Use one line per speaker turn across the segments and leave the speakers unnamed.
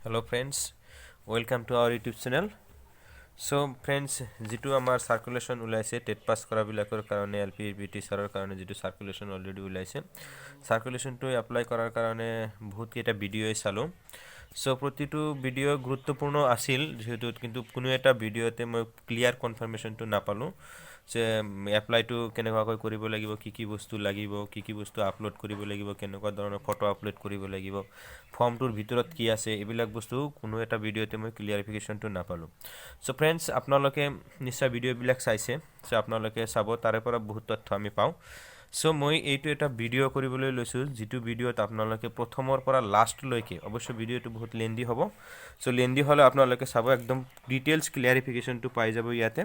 Hello friends, welcome to our YouTube channel. So friends, যিটো আমাৰ circulation ওলাইছে TET pass কৰাবিলাকৰ কাৰণে, এল পি বি টিচাৰৰ কাৰণে যিটো চাৰ্কুলেশ্যন অলৰেডি ওলাইছে, চাৰ্কুলেশ্যনটো এপ্লাই কৰাৰ কাৰণে বহুতকেইটা ভিডিঅ'ই চালোঁ। চ' প্ৰতিটো ভিডিঅ' গুৰুত্বপূৰ্ণ আছিল যিহেতু, কিন্তু কোনো এটা ভিডিঅ'তে মই ক্লিয়াৰ কনফাৰ্মেশ্যনটো নাপালোঁ যে এপ্লাইটো কেনেকুৱাকৈ কৰিব লাগিব, কি কি বস্তু লাগিব, কি কি বস্তু আপলোড কৰিব লাগিব, কেনেকুৱা ধৰণৰ ফটো আপলোড কৰিব লাগিব, ফৰ্মটোৰ ভিতৰত কি আছে, এইবিলাক বস্তু কোনো এটা ভিডিঅ'তে মই ক্লিয়াৰিফিকেশ্যনটো নাপালোঁ। চ' ফ্ৰেণ্ডছ, আপোনালোকে নিশ্চয় ভিডিঅ'বিলাক চাইছে। চ' আপোনালোকে চাব, তাৰে পৰা বহুত তথ্য আমি পাওঁ। চ' মই এইটো এটা ভিডিঅ' কৰিবলৈ লৈছোঁ, যিটো ভিডিঅ'ত আপোনালোকে প্ৰথমৰ পৰা লাষ্টলৈকে, অৱশ্যে ভিডিঅ'টো বহুত লেন্দি হ'ব, চ' লেন্দি হ'লে আপোনালোকে চাব, একদম ডিটেইলছ ক্লিয়াৰিফিকেশ্যনটো পাই যাব ইয়াতে।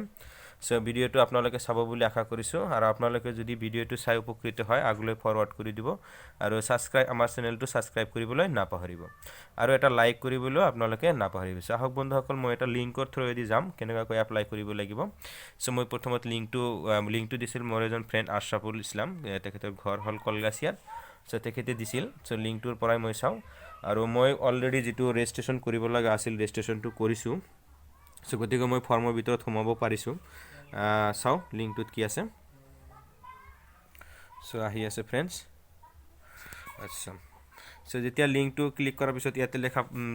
চ' ভিডিঅ'টো আপোনালোকে চাব বুলি আশা কৰিছোঁ আৰু আপোনালোকে যদি ভিডিঅ'টো চাই উপকৃত হয়, আগলৈ ফৰৱাৰ্ড কৰি দিব আৰু ছাবস্ক্ৰাইব, আমাৰ চেনেলটো ছাবস্ক্ৰাইব কৰিবলৈ নাপাহৰিব আৰু এটা লাইক কৰিবলৈও আপোনালোকে নাপাহৰিব। চ' আহক বন্ধুসকল, মই এটা লিংকৰ থ্ৰুৱেদি যাম কেনেকুৱাকৈ এপ্লাই কৰিব লাগিব। চ' মই প্ৰথমত লিংকটো দিছিল মোৰ এজন ফ্ৰেণ্ড আশ্ৰাফুল ইছলাম, তেখেতৰ ঘৰ হ'ল কলগাছিয়াত। চ' তেখেতে দিছিল। চ' লিংকটোৰ পৰাই মই চাওঁ আৰু মই অলৰেডি যিটো ৰেজিষ্ট্ৰেশ্যন কৰিব লগা আছিল, ৰেজিষ্ট্ৰেশ্যনটো কৰিছোঁ। চ' গতিকে মই ফৰ্মৰ ভিতৰত সোমাব পাৰিছোঁ। চাওঁ লিংকটোত কি আছে। চ' আহি আছে ফ্ৰেণ্ডছ। আচ্ছা, চ' যেতিয়া লিংকটো ক্লিক কৰাৰ পিছত ইয়াতে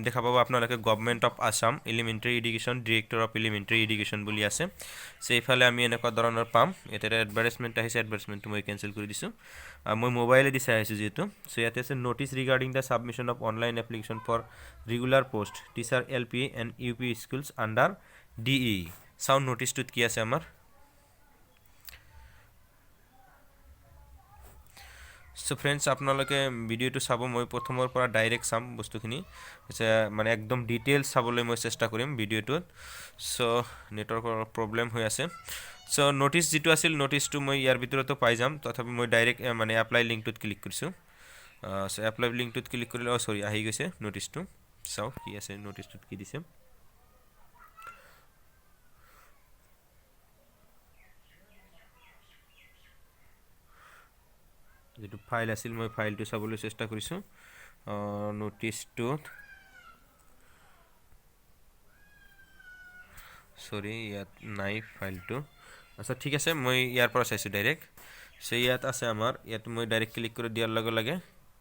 দেখা পাব আপোনালোকে Government of Assam, Elementary Education, Director of Elementary Education বুলি আছে। চ' এইফালে আমি এনেকুৱা ধৰণৰ পাম। ইয়াতে এটা এডভাৰটাইজমেণ্ট আহিছে, এডভাৰটাইজমেণ্টটো মই কেঞ্চেল কৰি দিছোঁ, মই মোবাইলেদি চাই আছোঁ যিহেতু। চ' ইয়াতে আছে "Notice regarding the submission of online application for regular post teacher LP and UP schools under DE." চাওঁ ন'টিছটোত কি আছে আমাৰ। চ' ফ্ৰেণ্ডছ, আপোনালোকে ভিডিঅ'টো চাব, মই প্ৰথমৰ পৰা ডাইৰেক্ট চাম বস্তুখিনি, মানে একদম ডিটেইলছ চাবলৈ মই চেষ্টা কৰিম ভিডিঅ'টোত। চ' নেটৱৰ্কৰ অলপ প্ৰব্লেম হৈ আছে। চ' ন'টিছ যিটো আছিল, ন'টিছটো মই ইয়াৰ ভিতৰতো পাই যাম। তথাপি মই ডাইৰেক্ট মানে এপ্লাই লিংকটোত ক্লিক কৰিছোঁ। চ' এপ্লাই লিংকটোত ক্লিক কৰিলে, অ' চৰি, আহি গৈছে ন'টিছটো। চাওঁ কি আছে ন'টিছটোত, কি দিছে। যিটো ফাইল আছিল, মই ফাইলটো চাবলৈ চেষ্টা কৰিছোঁ ন'টিছটোত। চৰি, ইয়াত নাই ফাইলটো। আচ্ছা, ঠিক আছে, মই ইয়াৰ পৰা চাইছোঁ ডাইৰেক্ট। চ' ইয়াত আছে আমাৰ, ইয়াত মই ডাইৰেক্ট ক্লিক কৰি দিয়াৰ লগে লগে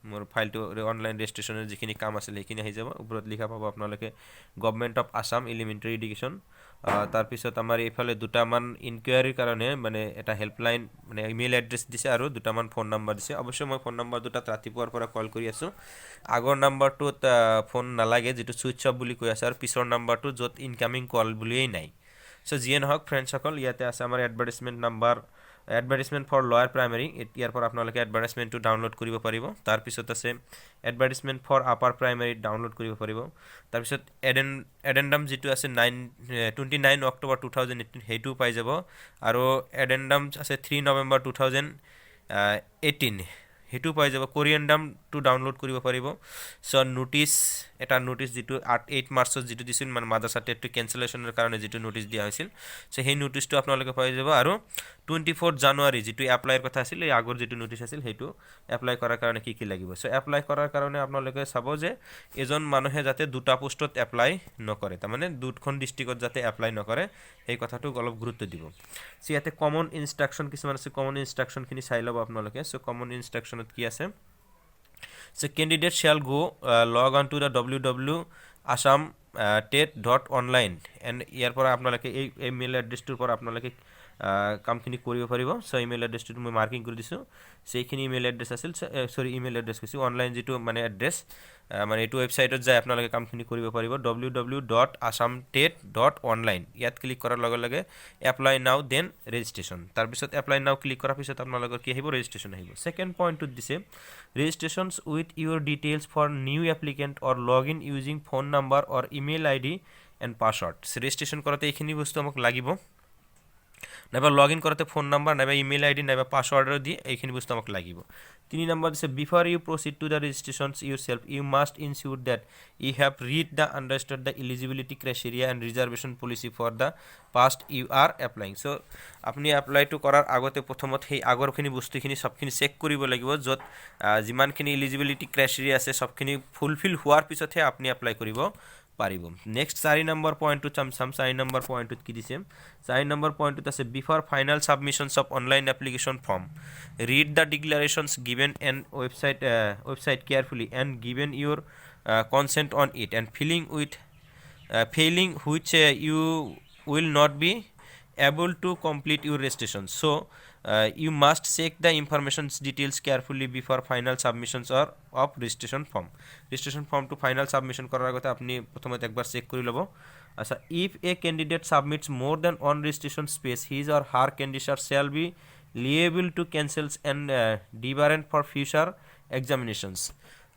মোৰ ফাইলটো, অনলাইন ৰেজিষ্ট্ৰেশ্যনৰ যিখিনি কাম আছিল, সেইখিনি আহি যাব। ওপৰত লিখা পাব আপোনালোকে Government of Assam, Elementary Education। তাৰপিছত আমাৰ এইফালে দুটামান ইনকুৱাৰীৰ কাৰণে মানে এটা হেল্পলাইন, মানে ইমেইল এড্ৰেছ দিছে আৰু দুটামান ফোন নাম্বাৰ দিছে। অৱশ্যে মই ফোন নাম্বাৰ দুটাত ৰাতিপুৱাৰ পৰা কল কৰি আছোঁ। আগৰ নাম্বাৰটোত ফোন নালাগে, যিটো ছুইচ অফ বুলি কৈ আছে, আৰু পিছৰ নাম্বাৰটো য'ত ইনকামিং কল বুলিয়েই নাই। চ' যিয়ে নহওক ফ্ৰেণ্ডছসকল, ইয়াতে আছে আমাৰ advertisement number, advertisement for lower primary। ইয়াৰ পৰা আপোনালোকে এডভাৰটাইজমেণ্টটো ডাউনলোড কৰিব পাৰিব। তাৰপিছত আছে advertisement for upper primary, download কৰিব পাৰিব। তাৰপিছত এডেণ্ডাম যিটো আছে 29 October 2018, সেইটোও পাই যাব। আৰু এডেণ্ডাম আছে 3 November 2018, সেইটোও পাই যাব। কৰিয়েণ্ডামটো ডাউনলোড কৰিব পাৰিব। চ' ন'টিছ, এটা ন'টিছ যিটো 8 মাৰ্চত যিটো দিছিল, মানে মাদ্ৰাছা টেটটো কেঞ্চেলেশ্যনৰ কাৰণে যিটো ন'টিছ দিয়া হৈছিল, চ' সেই ন'টিছটো আপোনালোকে পাই যাব। আৰু 24 জানুৱাৰী যিটো এপ্লাইৰ কথা আছিল, এই আগৰ যিটো ন'টিছ আছিল, সেইটো এপ্লাই কৰাৰ কাৰণে কি কি লাগিব। চ' এপ্লাই কৰাৰ কাৰণে আপোনালোকে চাব যে এজন মানুহে যাতে দুটা পোষ্টত এপ্লাই নকৰে, তাৰমানে দুখন ডিষ্ট্ৰিক্টত যাতে এপ্লাই নকৰে, সেই কথাটোক অলপ গুৰুত্ব দিব। চ' ইয়াতে কমন ইনষ্ট্ৰাকশ্যন কিছুমান আছে, কমন ইনষ্ট্ৰাকশ্যনখিনি চাই ল'ব আপোনালোকে। চ' কমন ইনষ্ট্ৰাকশ্যনত কি আছে? So candidate shall go log on to the ww Assam TET dot online and ইয়াৰ পৰা আপোনালোকে এই মেইল এড্ৰেছটোৰ পৰা আপোনালোকে কামখিনি কৰিব পাৰিব। চ' ইমেইল এড্ৰেছটোত মই মাৰ্কিং কৰি দিছোঁ। চ' এইখিনি ইমেইল এড্ৰেছ আছিল, চৰি, ইমেইল এড্ৰেছ কৈছোঁ, অনলাইন যিটো মানে এড্ৰেছ, মানে এইটো ৱেবছাইটত যাই আপোনালোকে কামখিনি কৰিব পাৰিব, ww.assamtet.online। ইয়াত ক্লিক কৰাৰ লগে লগে এপ্লাই নাও, then registration. তাৰপিছত এপ্লাই নাও ক্লিক কৰাৰ পিছত আপোনালোকৰ কি আহিব? ৰেজিষ্ট্ৰেশ্যন আহিব। ছেকেণ্ড পইণ্টটোত দিছে "Registrations with your details for new applicant or log in using phone number or email ID and password." Registration কৰোঁতে এইখিনি বস্তু আমাক লাগিব। নাইবা লগ ইন কৰোঁতে ফোন নাম্বাৰ নাইবা ইমেইল আই ডি নাইবা পাছৱাৰ্ডৰ দি এইখিনি বস্তু আমাক লাগিব। তিনি নম্বৰ দিছে, before you proceed to the registrations yourself, you must ensure that you have read the understood the eligibility criteria and reservation policy for the post you are applying. So আপুনি এপ্লাইটো কৰাৰ আগতে প্ৰথমত সেই আগৰখিনি বস্তুখিনি চবখিনি চেক কৰিব লাগিব, য'ত যিমানখিনি ইলিজিবিলিটি ক্ৰাইটেৰিয়া আছে চবখিনি ফুলফিল হোৱাৰ পিছতহে আপুনি এপ্লাই কৰিব পাৰিব। নেক্সট চাৰি নম্বৰ পইণ্টটোত চাম চাম চাৰি নম্বৰ পইণ্টটোত কি দিছে? চাৰি নম্বৰ পইণ্টটোত আছে, before final submissions of online application form, read the declarations given and website carefully and given your consent on it and filling with failing which you will not be able to complete your registration. So you must check the information details carefully before final submissions or of registration form. Registration form to final submission কৰাৰ আগতে আপুনি প্ৰথমতে একবাৰ check কৰি ল'ব। আচ্ছা, if a candidate submits more than one registration space, his or her candidature shall be liable to cancels and debarred for future examinations.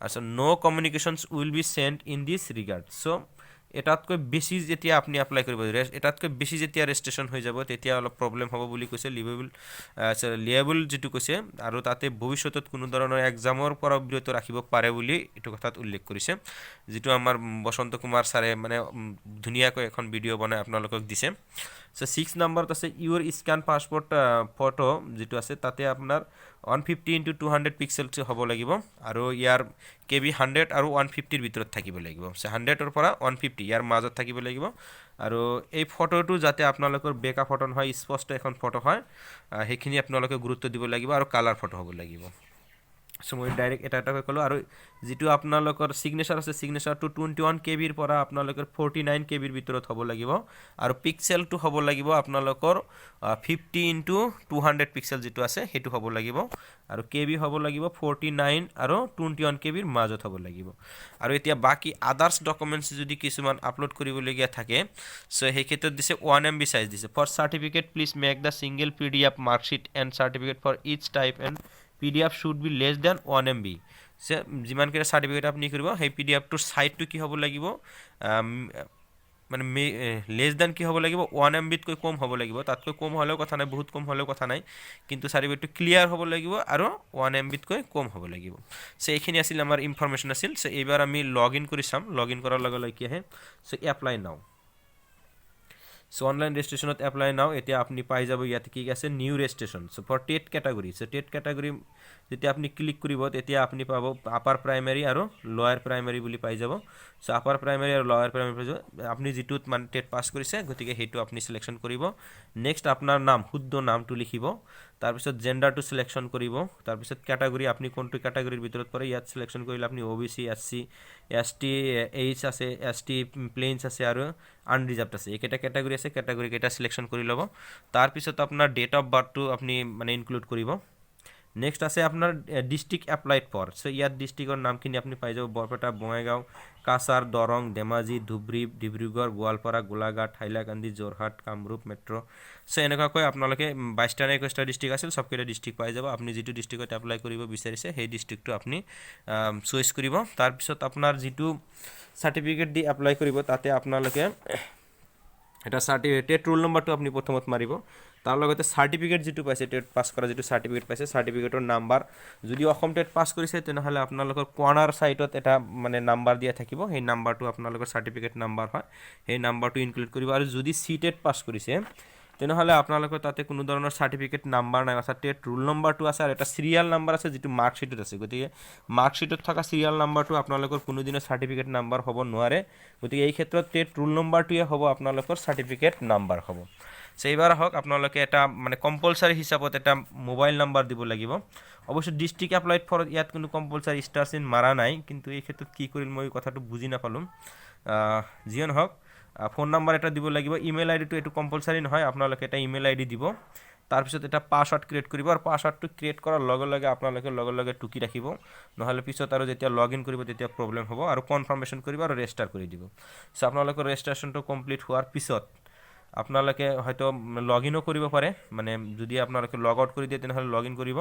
আচ্ছা, no communications will be sent in this regard. So এটাতকৈ বেছি যেতিয়া আপুনি apply কৰিব, এটাতকৈ বেছি যেতিয়া registration হৈ যাব, তেতিয়া অলপ প্ৰব্লেম হ'ব বুলি কৈছে। লিভেবল লিয়েবল যিটো কৈছে আৰু তাতে ভৱিষ্যতত কোনো ধৰণৰ এক্সামৰ পৰাও বিৰত ৰাখিব পাৰে বুলি এইটো কথাত উল্লেখ কৰিছে, যিটো আমাৰ বসন্ত কুমাৰ ছাৰে মানে ধুনীয়াকৈ এখন ভিডিঅ' বনাই আপোনালোকক দিছে। চ' ছিক্স নম্বৰত আছে, ইউৰ স্কেন পাছপৰ্ট ফটো যিটো আছে, তাতে আপোনাৰ 150 into 200 pixels হ'ব লাগিব আৰু ইয়াৰ কেবি 100 আৰু 150ৰ ভিতৰত থাকিব লাগিব। 100ৰ পৰা 150 ইয়াৰ মাজত থাকিব লাগিব আৰু এই ফটোটো যাতে আপোনালোকৰ বেকা ফটো নহয়, স্পষ্ট এখন ফটো হয়, সেইখিনি আপোনালোকে গুৰুত্ব দিব লাগিব আৰু কালাৰ ফটো হ'ব লাগিব। চ' মই ডাইৰেক্ট এটা এটাকৈ ক'লোঁ। আৰু যিটো আপোনালোকৰ ছিগনেচাৰ আছে, ছিগনেচাৰটো 21 কেবিৰ পৰা আপোনালোকৰ 49 কেবিৰ ভিতৰত হ'ব লাগিব আৰু পিক্সেলটো হ'ব লাগিব আপোনালোকৰ 50 into 200 pixel যিটো আছে সেইটো হ'ব লাগিব আৰু কেবি হ'ব লাগিব 49 আৰু 21 কেবিৰ মাজত হ'ব লাগিব। আৰু এতিয়া বাকী আদাৰ্ছ ডকুমেণ্টছ যদি কিছুমান আপলোড কৰিবলগীয়া থাকে, চ' সেই ক্ষেত্ৰত দিছে 1 MB size দিছে। For certificate, please make the single PDF marksheet and certificate for each type and PDF should be less than 1 MB. যে যিমানকেইটা চাৰ্টিফিকেট আপুনি কৰিব, সেই পিডিএফটোৰ চাইজটো কি হ'ব লাগিব? মানে লেছ দেন কি হ'ব লাগিব? 1 এমবিতকৈ কম হ'ব লাগিব। তাতকৈ কম হ'লেও কথা নাই, বহুত কম হ'লেও কথা নাই, কিন্তু চাৰ্টিফিকেটটো ক্লিয়াৰ হ'ব লাগিব আৰু 1 এমবিতকৈ কম হ'ব লাগিব। চ' এইখিনি আছিল আমাৰ ইনফৰমেশ্যন আছিল। চ' এইবাৰ আমি লগ ইন কৰি চাম, লগ ইন কৰাৰ লগে লগে কি আহে। চ' এপ্লাই নাও। চ' অনলাইন ৰেজিষ্ট্ৰেশ্যনত এপ্লাই নাও। এতিয়া আপুনি পাই যাব ইয়াতে কি আছে, new registration, so for TET category. So TET category যেতিয়া আপুনি ক্লিক কৰিব, তেতিয়া আপুনি পাব আপাৰ প্ৰাইমাৰী আৰু লয়াৰ প্ৰাইমাৰী বুলি পাই যাব। চ' আপাৰ প্ৰাইমাৰী আৰু লয়াৰ প্ৰাইমাৰী পাই যাব। আপুনি যিটোত মানে টেট পাছ কৰিছে, গতিকে সেইটো আপুনি চিলেকশ্যন কৰিব। নেক্সট আপোনাৰ নাম, শুদ্ধ নামটো লিখিব। তাৰপিছত জেণ্ডাৰটো চিলেকশ্যন কৰিব। তাৰপিছত কেটাগৰী, আপুনি কোনটো কেটাগৰীৰ ভিতৰত পৰে ইয়াত চিলেকশ্যন কৰিলে। আপুনি O' B C, S C, S T H আছে, এছ টি প্লেইনছ আছে আৰু আনৰিজাৰ্ভ আছে। এইকেইটা কেটাগৰী আছে, কেটাগৰী কেইটা চিলেকশ্যন কৰি ল'ব। তাৰপিছত আপোনাৰ ডেট অফ বাৰ্থটো আপুনি মানে ইনক্লুড কৰিব। নেক্সট আছে আপোনাৰ ডিষ্ট্ৰিক্ট এপ্লাইড ফৰ। চ' ইয়াত ডিষ্ট্ৰিক্টৰ নামখিনি আপুনি পাই যাব, বৰপেটা, বঙাইগাঁও, কাছাৰ, দৰং, ধেমাজি, ধুবুৰী, ডিব্ৰুগড়, গোৱালপাৰা, গোলাঘাট, হাইলাকান্দি, যোৰহাট, কামৰূপ মেট্ৰ'। চ' এনেকুৱাকৈ আপোনালোকে 22টা নে 21টা ডিষ্ট্ৰিক্ট আছিল, চবকেইটা ডিষ্ট্ৰিক্ট পাই যাব। আপুনি যিটো ডিষ্ট্ৰিক্টত এপ্লাই কৰিব বিচাৰিছে, সেই ডিষ্ট্ৰিক্টটো আপুনি চইচ কৰিব। তাৰপিছত আপোনাৰ যিটো চাৰ্টিফিকেট দি এপ্লাই কৰিব, তাতে আপোনালোকে এটা টেট ৰোল নম্বৰটো আপুনি প্ৰথমত মাৰিব। তাৰ লগতে চাৰ্টিফিকেট যিটো পাইছে, টেট পাছ কৰা যিটো চাৰ্টিফিকেট পাইছে, চাৰ্টিফিকেটৰ নাম্বাৰ। যদি অসম টেট পাছ কৰিছে, তেনেহ'লে আপোনালোকৰ কৰ্ণাৰ ছাইডত এটা মানে নাম্বাৰ দিয়া থাকিব, সেই নাম্বাৰটো আপোনালোকৰ চাৰ্টিফিকেট নাম্বাৰ হয়, সেই নাম্বাৰটো ইনক্লুড কৰিব। আৰু যদি চি টেট পাছ কৰিছে, তেনেহ'লে আপোনালোকৰ তাতে কোনো ধৰণৰ চাৰ্টিফিকেট নাম্বাৰ নাই, অৰ্থাৎ টেট ৰোল নম্বৰটো আছে আৰু এটা চিৰিয়েল নাম্বাৰ আছে যিটো মাৰ্কশ্বিটত আছে। গতিকে মাৰ্কশ্বিটত থকা চিৰিয়েল নাম্বাৰটো আপোনালোকৰ কোনোদিনৰ চাৰ্টিফিকেট নাম্বাৰ হ'ব নোৱাৰে। গতিকে এই ক্ষেত্ৰত টেট ৰোল নম্বৰটোৱে হ'ব আপোনালোকৰ চাৰ্টিফিকেট নাম্বাৰ হ'ব। চ' এইবাৰ আহক, আপোনালোকে এটা মানে কম্পালচাৰী হিচাপত এটা মোবাইল নাম্বাৰ দিব লাগিব। অৱশ্যে ডিষ্ট্ৰিক্ট এপ্লাইড ফৰ ইয়াত কোনো কম্পালচাৰী ষ্টাৰ চিন মাৰা নাই, কিন্তু এই ক্ষেত্ৰত কি কৰিল মই কথাটো বুজি নাপালোঁ। যিয়ে নহওক, ফোন নাম্বাৰ এটা দিব লাগিব। ইমেইল আই ডিটো এইটো কম্পালচাৰী নহয়, আপোনালোকে এটা ইমেইল আই ডি দিব। তাৰপিছত এটা পাছৱৰ্ড ক্ৰিয়েট কৰিব আৰু পাছৱৰ্ডটো ক্ৰিয়েট কৰাৰ লগে লগে আপোনালোকে লগে লগে টুকি ৰাখিব, নহ'লে পিছত আৰু যেতিয়া লগ ইন কৰিব তেতিয়া প্ৰব্লেম হ'ব। আৰু কনফাৰ্মেশ্যন কৰিব আৰু ৰেজিষ্টাৰ কৰি দিব। চ' আপোনালোকৰ ৰেজিষ্ট্ৰেশ্যনটো কমপ্লিট হোৱাৰ পিছত আপোনালোকে হয়তো লগ ইনো কৰিব পাৰে। মানে যদি আপোনালোকে লগ আউট কৰি দিয়ে, তেনেহ'লে লগ ইন কৰিব।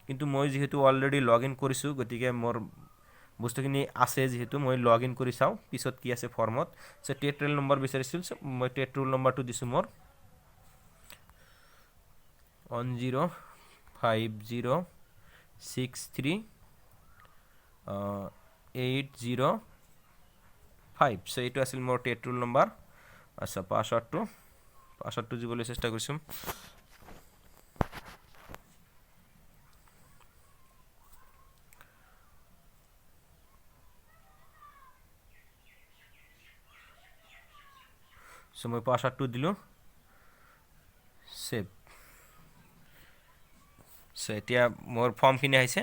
কিন্তু মই যিহেতু অলৰেডি লগ ইন কৰিছোঁ, গতিকে মোৰ বস্তুখিনি আছে যিহেতু মই লগ ইন কৰি চাওঁ পিছত কি আছে ফৰ্মত। চ' টেট ৰোল নম্বৰ বিচাৰিছিল, চ' মই টেট ৰোল নম্বৰটো দিছোঁ মোৰ। 10506 3805। চ' এইটো আছিল মোৰ টেট ৰোল নম্বৰ। আচ্ছা, পাছৱৰ্ডটো দিবলৈ চেষ্টা কৰিছোঁ। চ' মই পাছৱৰ্ডটো দিলোঁ, ছেভ। চ' এতিয়া মোৰ ফৰ্মখিনি আহিছে।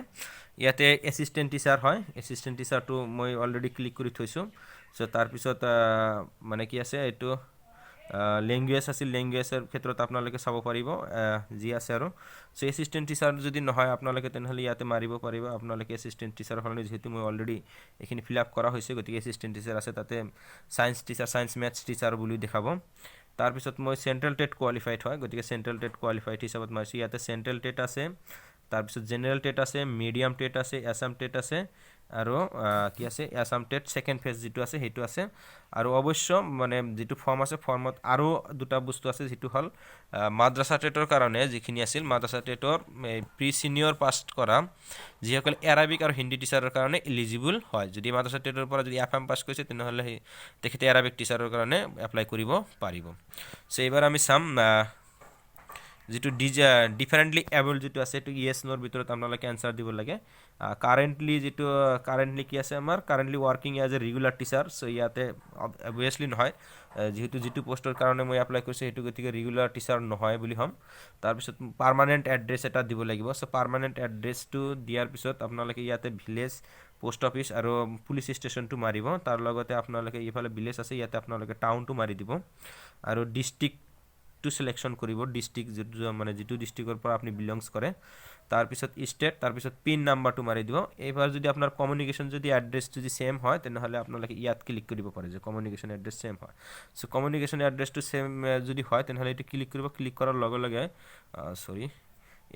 ইয়াতে এছিষ্টেণ্ট টিচাৰ হয়, এছিষ্টেণ্ট টিচাৰটো মই অলৰেডি ক্লিক কৰি থৈছোঁ। চ' তাৰপিছত মানে কি আছে, এইটো লেংগুৱেজ আছিল, লেংগুৱেজৰ ক্ষেত্ৰত আপোনালোকে চাব পাৰিব যি আছে আৰু। চ' এছিষ্টেণ্ট টিচাৰ যদি নহয় আপোনালোকে, তেনেহ'লে ইয়াতে মাৰিব পাৰিব আপোনালোকে এছিষ্টেণ্ট টিচাৰৰ সলনি। যিহেতু মই অলৰেডি এইখিনি ফিল আপ কৰা হৈছে, গতিকে এছিষ্টেণ্ট টিচাৰ আছে, তাতে science teacher, science maths teacher বুলি দেখাব। তাৰপিছত মই চেণ্ট্ৰেল টেট কোৱালিফাইড হয়, গতিকে চেণ্ট্ৰেল টেট কোৱালিফাইড হিচাপত মাৰিছোঁ। ইয়াতে চেণ্ট্ৰেল টেট আছে, তাৰপিছত জেনেৰেল টেট আছে, মিডিয়াম টেট আছে, এছাম টেট আছে আৰু কি আছে, এছাম টেট ছেকেণ্ড ফেজ যিটো আছে সেইটো আছে। আৰু অৱশ্য মানে যিটো ফৰ্ম আছে, ফৰ্মত আৰু দুটা বস্তু আছে, যিটো হ'ল মাদ্ৰাছা টেটৰ কাৰণে যিখিনি আছিল, মাদ্ৰাছা টেটৰ প্ৰি ছিনিয়ৰ পাছ কৰা যিসকল এৰাবিক আৰু হিন্দী টিচাৰৰ কাৰণে ইলিজিবল হয়। যদি মাদ্ৰাছা টেটৰ পৰা যদি এফ এম পাছ কৰিছে, তেনেহ'লে সেই তেখেতে এৰাবিক টিচাৰৰ কাৰণে এপ্লাই কৰিব পাৰিব। চ' এইবাৰ আমি চাম যিটো ডিফাৰেণ্টলি এবল যিটো আছে, সেইটো য়েছ ন'ৰ ভিতৰত আপোনালোকে এনচাৰ দিব লাগে। কাৰেণ্টলি যিটো, কাৰেণ্টলি কি আছে আমাৰ, currently working as a regular teacher। So ইয়াতে অবভিয়াছলি নহয়, যিহেতু যিটো পষ্টৰ কাৰণে মই এপ্লাই কৰিছোঁ সেইটো, গতিকে ৰেগুলাৰ টিচাৰ নহয় বুলি হ'ম। তাৰপিছত পাৰ্মানেণ্ট এড্ৰেছ এটা দিব লাগিব। চ' পাৰ্মানেণ্ট এড্ৰেছটো দিয়াৰ পিছত আপোনালোকে ইয়াতে ভিলেজ, পোষ্ট অফিচ আৰু পুলিচ ষ্টেচনটো মাৰিব। তাৰ লগতে আপোনালোকে এইফালে ভিলেজ আছে, ইয়াতে আপোনালোকে টাউনটো মাৰি দিব আৰু ডিষ্ট্ৰিক্টটো চিলেকশ্যন কৰিব, ডিষ্ট্ৰিক্ট যিটো মানে যিটো ডিষ্ট্ৰিক্টৰ পৰা আপুনি বিলংছ কৰে। তাৰপিছত ষ্টেট, তাৰপিছত পিন নাম্বাৰটো মাৰি দিব। এইবাৰ যদি আপোনাৰ কমিউনিকেশ্যন যদি এড্ৰেছ যদি ছেম হয়, তেনেহ'লে আপোনালোকে ইয়াত ক্লিক কৰিব পাৰে যে কমিউনিকেশ্যন এড্ৰেছ ছেম হয়। চ' কমিউনিকেশ্যন এড্ৰেছটো ছেম যদি হয়, তেনেহ'লে এইটো ক্লিক কৰিব। ক্লিক কৰাৰ লগে লগে, চৰি,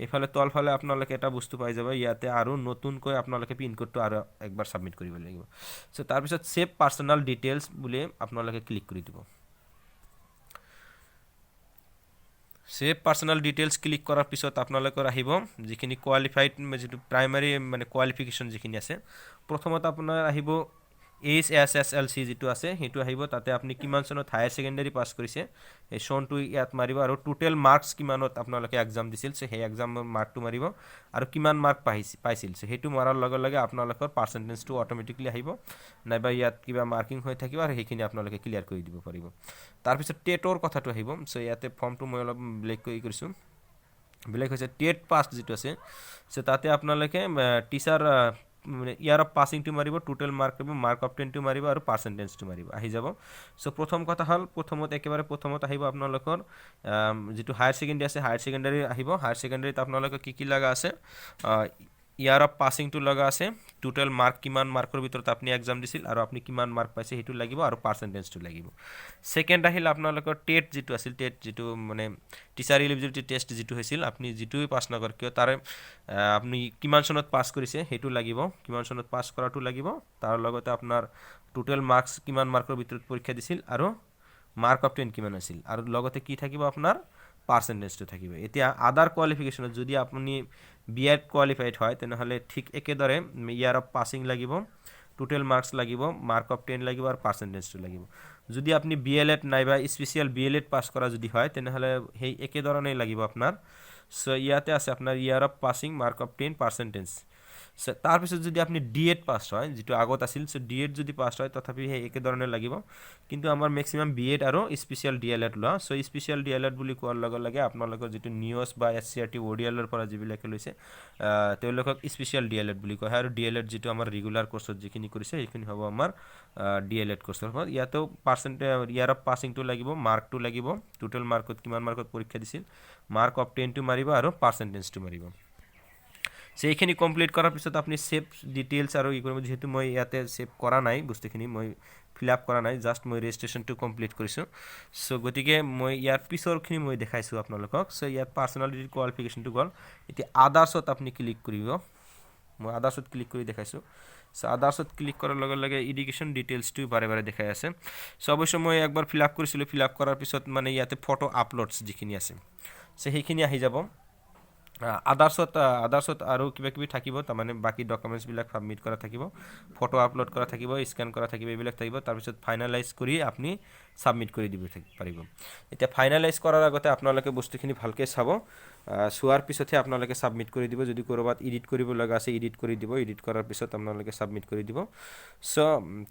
এইফালে তলফালে আপোনালোকে এটা বস্তু পাই যাব। ইয়াতে আৰু নতুনকৈ আপোনালোকে পিনক'ডটো আৰু একবাৰ ছাবমিট কৰিব লাগিব। চ' তাৰপিছত ছেভ পাৰ্চনেল ডিটেইলছ বুলি আপোনালোকে ক্লিক কৰি দিব। ছেভ পাৰ্চনেল ডিটেইলছ ক্লিক কৰাৰ পিছত আপোনালোকৰ আহিব যিখিনি কোৱালিফাইড, যিটো প্ৰাইমাৰী মানে কোৱালিফিকেশ্যন যিখিনি আছে। প্ৰথমত আপোনাৰ আহিব এইচএছএছএলচি যিটো আছে সেইটো আহিব। তাতে আপুনি কিমান চনত হায়াৰ ছেকেণ্ডেৰী পাছ কৰিছে, এই চনটো ইয়াত মাৰিব আৰু টোটেল মাৰ্কছ কিমানত আপোনালোকে এক্সাম দিছিল, সেই এক্সামৰ মাৰ্কটো মাৰিব আৰু কিমান মাৰ্ক পাইছিল। সেইটো মৰাৰ লগে লগে আপোনালোকৰ পাৰ্চেণ্টেজটো অট'মেটিকলি আহিব, নাইবা ইয়াত কিবা মাৰ্কিং হৈ থাকিব আৰু সেইখিনি আপোনালোকে ক্লিয়াৰ কৰি দিব পাৰিব। তাৰপিছত টেটৰ কথাটো আহিব। চ' ইয়াতে ফৰ্মটো মই অলপ বেলেগ কৰি কৰিছোঁ, বেলেগ হৈছে। টেট পাছ যিটো আছে, চ' তাতে আপোনালোকে টিচাৰ মানে ইয়াৰ অফ পাছিংটো মাৰিব, টোটেল মাৰ্ক মাৰিব, মাৰ্ক অফ টেনটো মাৰিব আৰু পাৰ্চেণ্টেজটো মাৰিব, আহি যাব। চ' প্ৰথম কথা হ'ল, প্ৰথমত একেবাৰে প্ৰথমত আহিব আপোনালোকৰ যিটো হায়াৰ ছেকেণ্ডেৰী আছে, হায়াৰ ছেকেণ্ডেৰী আহিব। হায়াৰ ছেকেণ্ডেৰীত আপোনালোকৰ কি কি লগা আছে? ইয়াৰ অফ পাছিংটো লগা আছে, টোটেল মাৰ্ক কিমান মাৰ্কৰ ভিতৰত আপুনি এক্সাম দিছিল আৰু আপুনি কিমান মাৰ্ক পাইছে সেইটো লাগিব আৰু পাৰ্চেণ্টেজটো লাগিব। ছেকেণ্ড আহিল আপোনালোকৰ টেট যিটো আছিল, টেট যিটো মানে টিচাৰ ইলিজিবিলিটি টেষ্ট যিটো হৈছিল, আপুনি যিটোৱে পাছ নকৰক কিয়, তাৰে আপুনি কিমান চনত পাছ কৰিছে সেইটো লাগিব, কিমান চনত পাছ কৰাটো লাগিব। তাৰ লগতে আপোনাৰ টোটেল মাৰ্কছ কিমান মাৰ্কৰ ভিতৰত পৰীক্ষা দিছিল আৰু মাৰ্ক অফ টেন কিমান আছিল আৰু লগতে কি থাকিব, আপোনাৰ পাৰ্চেণ্টেজটো থাকিব। এতিয়া আদাৰ কোৱালিফিকেশ্যনত যদি আপুনি বি এড কোৱালিফাইড হয়, তেনেহ'লে ঠিক একেদৰে ইয়াৰ অফ পাছিং লাগিব, টোটেল মাৰ্কছ লাগিব, মাৰ্ক অফ টেন লাগিব আৰু পাৰ্চেণ্টেজটো লাগিব। যদি আপুনি বি এল এড নাইবা special B L Ed pass কৰা যদি হয়, তেনেহ'লে সেই একেধৰণেই লাগিব আপোনাৰ। চ' ইয়াতে আছে আপোনাৰ year of passing, mark of 10, percentage। So তাৰপিছত যদি আপুনি ডি এড পাছ হয়, যিটো আগত আছিল, চ' ডি এড যদি পাছ হয়, তথাপি সেই একেধৰণে লাগিব। কিন্তু আমাৰ মেক্সিমাম বি এড আৰু স্পেচিয়েল ডি এল এড লোৱা। চ' স্পেচিয়েল ডি এল এড বুলি কোৱাৰ লগে লগে আপোনালোকৰ যিটো নিউজ বা এছচিইআৰটি অ'ডিএলৰ পৰা যিবিলাকে লৈছে, তেওঁলোকক স্পেচিয়েল ডি এল এড বুলি কোৱা হয়। আৰু ডি এল এড যিটো আমাৰ ৰেগুলাৰ কৰ্চত যিখিনি কৰিছে, সেইখিনি হ'ব আমাৰ ডি এল এড কৰ্চৰ। ইয়াতেও ইয়াৰ অফ পাছিংটো লাগিব, মাৰ্কটো লাগিব, টোটেল মাৰ্কত কিমান মাৰ্কত পৰীক্ষা দিছিল, মাৰ্ক অফ টেনটো মাৰিব আৰু পাৰ্চেণ্টেজটো মাৰিব। চ' এইখিনি কমপ্লিট কৰাৰ পিছত আপুনি ছেভ ডিটেইলছ আৰু ই কৰিব। যিহেতু মই ইয়াতে ছেভ কৰা নাই বস্তুখিনি, মই ফিল আপ কৰা নাই, জাষ্ট মই ৰেজিষ্ট্ৰেশ্যনটো কমপ্লিট কৰিছোঁ। চ' গতিকে মই ইয়াৰ পিছৰখিনি মই দেখাইছোঁ আপোনালোকক। চ' ইয়াত পাৰ্চনেল কোৱালিফিকেশ্যনটো গ'ল। এতিয়া আদাৰ্ছত আপুনি ক্লিক কৰিব। মই আদাৰ্ছত ক্লিক কৰি দেখাইছোঁ। চ' আদাৰ্ছত ক্লিক কৰাৰ লগে লগে এডুকেশ্যন ডিটেইলছটো বাৰে বাৰে দেখাই আছে। চ' অৱশ্যে মই একবাৰ ফিল আপ কৰিছিলোঁ। ফিল আপ কৰাৰ পিছত মানে ইয়াতে ফটো আপলোডছ যিখিনি আছে, চ' সেইখিনি আহি যাব। আদাৰ্ছত আৰু কিবা কিবি থাকিব, তাৰমানে বাকী ডকুমেণ্টছবিলাক ছাবমিট কৰা থাকিব, ফটো আপলোড কৰা থাকিব, স্কেন কৰা থাকিব, এইবিলাক থাকিব। তাৰপিছত ফাইনেলাইজ কৰি আপুনি ছাবমিট কৰি দিব পাৰিব। এতিয়া ফাইনেলাইজ কৰাৰ আগতে আপোনালোকে বস্তুখিনি ভালকৈ চাব। চোৱাৰ পিছতহে আপোনালোকে ছাবমিট কৰি দিব। যদি ক'ৰবাত এডিট কৰিব লগা আছে, এডিট কৰি দিব। এডিট কৰাৰ পিছত আপোনালোকে ছাবমিট কৰি দিব। চ'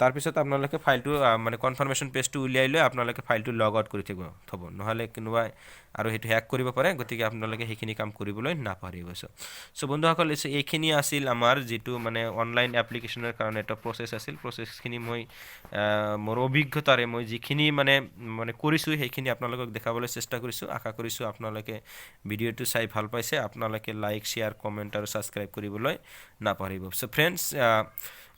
তাৰপিছত আপোনালোকে ফাইলটো, মানে কনফাৰ্মেশ্যন পেজটো উলিয়াই লৈ আপোনালোকে ফাইলটো লগ আউট কৰি থাকিব থ'ব। নহ'লে কোনোবাই আৰু সেইটো হেক কৰিব পাৰে। গতিকে আপোনালোকে সেইখিনি কাম কৰিবলৈ নাপাহৰিব। চ' বন্ধুসকল, এইখিনি আছিল আমাৰ যিটো মানে অনলাইন এপ্লিকেশ্যনৰ কাৰণে এটা প্ৰচেছ আছিল। প্ৰচেছখিনি মই মোৰ অভিজ্ঞতাৰে মই যিখিনি মানে কৰিছোঁ, সেইখিনি আপোনালোকক দেখাবলৈ চেষ্টা কৰিছোঁ। আশা কৰিছোঁ আপোনালোকে ভিডিঅ'টো চাই ভাল পাইছে। আপোনালোকে লাইক, শ্বেয়াৰ, কমেণ্ট আৰু ছাবস্ক্ৰাইব কৰিবলৈ নাপাহৰিব। চ' ফ্ৰেণ্ডছ,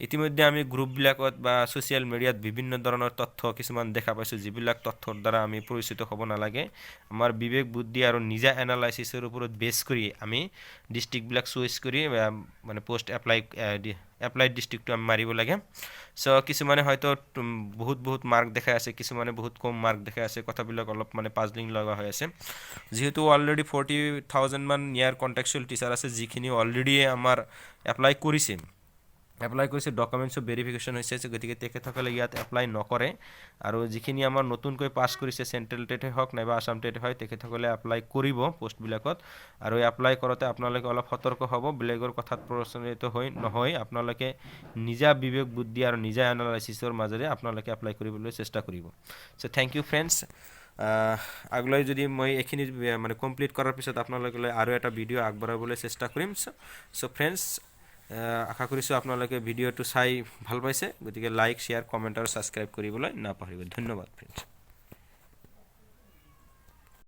ইতিমধ্যে আমি গ্ৰুপবিলাকত বা ছ'চিয়েল মিডিয়াত বিভিন্ন ধৰণৰ তথ্য কিছুমান দেখা পাইছোঁ, যিবিলাক তথ্যৰ দ্বাৰা আমি পৰিচিত হ'ব নালাগে। আমাৰ বিবেক বুদ্ধি আৰু নিজা এনালাইচিছৰ ওপৰত বেছ কৰি আমি ডিষ্ট্ৰিক্টবিলাক চুইচ কৰি মানে পষ্ট এপ্লাই এপ্লাইড ডিষ্ট্ৰিক্টটো আমি মাৰিব লাগে। চ' কিছুমানে হয়তো বহুত বহুত মাৰ্ক দেখাই আছে, কিছুমানে বহুত কম মাৰ্ক দেখাই আছে। কথাবিলাক অলপ মানে পাজলিং লগা হৈ আছে। যিহেতু অলৰেডি 40,000মান নিয়াৰ কণ্ট্ৰেকচুৱেল টিচাৰ আছে, যিখিনি অলৰেডি আমাৰ এপ্লাই কৰিছে, ডকুমেণ্টছো ভেৰিফিকেশ্যন হৈছে, গতিকে তেখেতসকলে ইয়াত এপ্লাই নকৰে। আৰু যিখিনি আমাৰ নতুনকৈ পাছ কৰিছে, চেণ্ট্ৰেল টেটে হওক নাইবা আছাম টেটে হয়, তেখেতসকলে এপ্লাই কৰিব পষ্টবিলাকত। আৰু এপ্লাই কৰোঁতে আপোনালোকে অলপ সতৰ্ক হ'ব। বেলেগৰ কথাত প্ৰচলিত হৈ নহয়, আপোনালোকে নিজা বিবেক বুদ্ধি আৰু নিজা এনালাইচিছৰ মাজেৰে আপোনালোকে এপ্লাই কৰিবলৈ চেষ্টা কৰিব। চ' thank U friends. আগলৈ যদি মই এইখিনি মানে কমপ্লিট কৰাৰ পিছত আপোনালোকলৈ আৰু এটা ভিডিঅ' আগবঢ়াবলৈ চেষ্টা কৰিম। চ' ফ্ৰেণ্ডছ, আশা কৰিছোঁ আপোনালোকে ভিডিঅ'টো চাই ভাল পাইছে। গতিকে লাইক, শ্বেয়াৰ, কমেণ্ট আৰু ছাবস্ক্ৰাইব কৰিবলৈ নাপাহৰিব। ধন্যবাদ ফ্ৰেণ্ডছ।